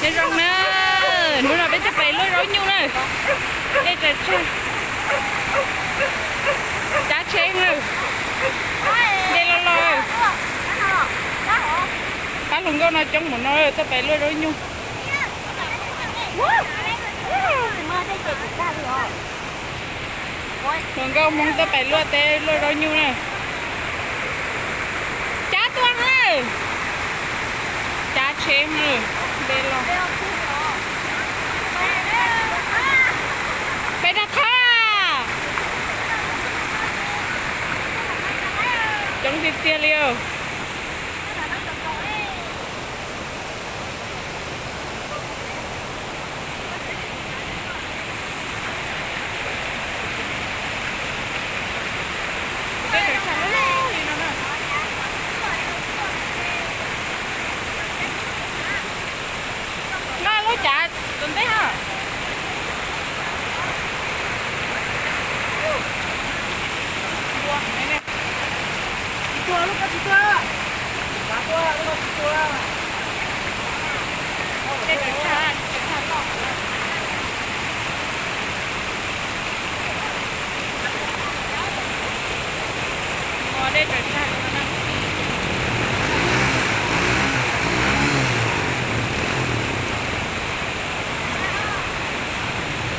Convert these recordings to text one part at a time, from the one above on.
Nyob zoo na, hnub no peb tuaj pem luaj zaub nyuj na. Dej tsaws tsag, cav tsheb na, dej loj loj. Pab hluas nkauj no coob mus no tuaj pem luaj zaub nyuj. Hluas nkauj Hmoob tuaj pem luaj teb luaj zaub nyuj na. Cav tuaj na, cav tsheb na, dej loj. Peb rov qab, coob tiag tiag li os. Noj lub cav tus ntej ha. Dej tsaws tsag li no na.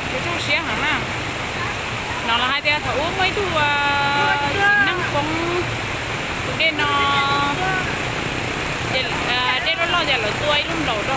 Kuv tsoog siab heev na. No los hais tias thaum ub muaj ib tug txiv neej poob tus dej no, ces dej loj loj ces lawv tua ib lub nplaum